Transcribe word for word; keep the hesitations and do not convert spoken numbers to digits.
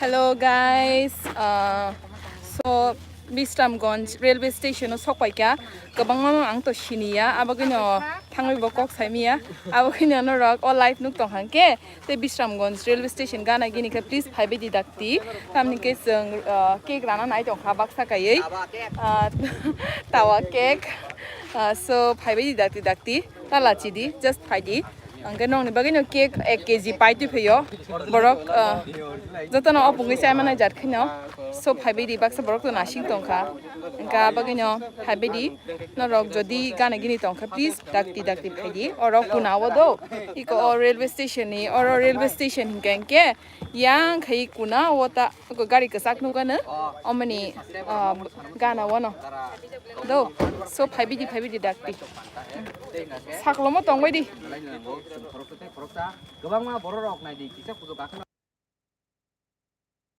Hello guys, uh, so Bisramganj railway station o sokpaikha, kwbangma ang to siniya, abagwino thangwi bo kok saimiya, abagwino norok o live nuk tong hangke, te Bisramganj railway station gana gini khe please phaibai di dakti, tamni khe chwng uh, cake rana nai tongkha baksa kaiwi, uh, tawa cake, uh, so phaibai di dakti dakti, ta lachi di, just phai di. Hwnkhe nokni bagwino cake ek kg pai twi phaio. Borok, ah, jotono opungwi chai manai jat kheno. So phaibai di baksa borok to nasing tongkha. Hwnkha bagwino phaibai di. Norok jodi gana gini tongkha, please dakti dakti phai di. Oro kuna o do. Iko o railway station ni, oro railway station hinkha hinkhe yang khai kuna o ta. Iko gari kwchak nukano, omoni, ah, gana wano. Do, so phaibai di, phaibai di dakti. Saklomo tongbai di. Kwbangma borok rok nai di, kisa kuchuk